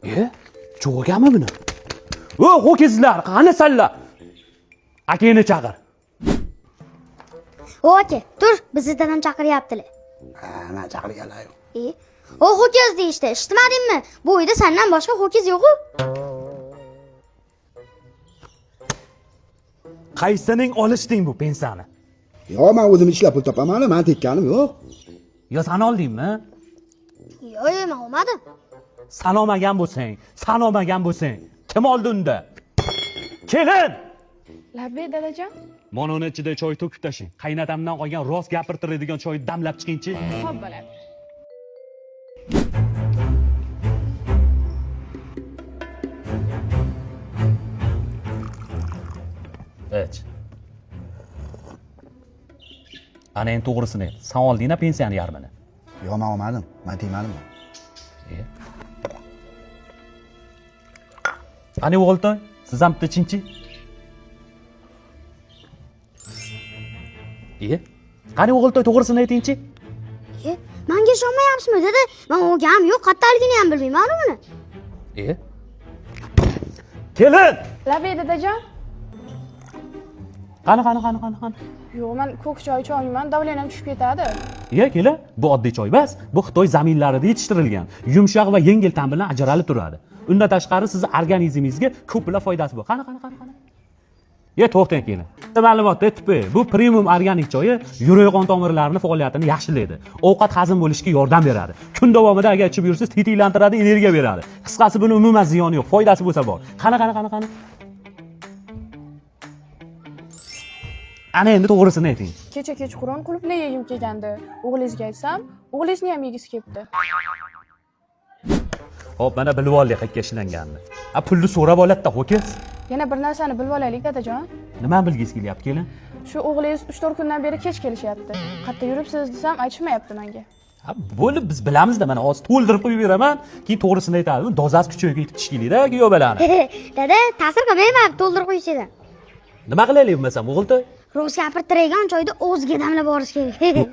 E, cho'g'ami buni? O, ho'kizlar, qani sanlar? Akangni chaqir. O aka, tur, bizni dadam chaqiryaptilar. Ha, man chaqirganlar yo'q. E, o ho'kiz deyishdi, eshitmadingmi? Bu uyda sendan boshqa ho'kiz yo'q-u. Qaysining olishding bu pensiyani? Yo'q, man o'zim ishlab pul topaman, man tekkanim yo'q. Yo, san oldingmi? Yo'q, yo'q, men olmadim. San olmagan bo'lsang, san olmagan bo'lsang, kim oldi unda? Kelin! Labbay dadajon. Mana uni ichida choy to'kib tashlang. Qaynatamdan qolgan rost gapirtiradigan choyni damlab chiqingchi. Xo'p bo'ladi. Ich. Ana endi to'g'risini ayt. San olding-a pensiyani yarmini? Yo'q, man olmadim. Man tegmadim. E? Qani o'g'iltoy, siz ham bitta ichinchi. E? Qani o'g'iltoy to'g'risini aytingchi. E, menga ishonmayapsizmi dada? Men olganim yo'q, qayerdaligini ham bilmayman uni. E? Kelin! Labbay dadajon. Qani, qani, qani, qani, qani. Yo'q, men ko'k choy icholmayman, davlenam tushib ketadi. Iya, kelin, bu oddiy choy emas, bu Xitoy zaminlarida yetishtirilgan, yumshoq va yengil ta'm bilan ajralib turadi. Undan tashqari sizni organizmingizga ko'plab foydasi bor. Qani, qani, qani, qani. Ya to'xtang kelin. Ma'lumotda aytib, bu premium organik choyi yurak qon tomirlarini faoliyatini yaxshilaydi. Ovqat hazm bo'lishiga yordam beradi. Kun davomida agar ichib yursangiz tetiklantiradi, energiya beradi. Qisqasi buni umuman ziyoni yo'q, foydasi bo'lsa bor. Qani, qani, qani, qani. Ana endi to'g'risini ayting. Kecha kechqurun qulupnay yegim kelgandi. O'g'lingizga aytsam, o'g'lingizni ham yegisi kelibdi. Hop, mana bilib oldik qayerga ishlanganini. A pulni so'rab oladi-da, ho'kiz. Yana bir narsani bilib olaylik dadajon. Nimani bilgingiz kelyapti, kelin? Shu o'g'lingiz 3-4 kundan beri kech kelishyapti. Qayerda yuribsiz desam aytishmayapti menga. Ha, bo'lib biz bilamizda, mana hozir to'ldirib qo'yib beraman, keyin to'g'risini aytadi. Buni dozasi kuchayib ketib tishkilikda, kuyov balani. Dada, ta'sir qilmayman, to'ldirib qo'yishdan. Nima qilaylik bo'lmasam, o'g'iltoy? Rost gapirtiradigan choyni o'ziga damlab borish kerak.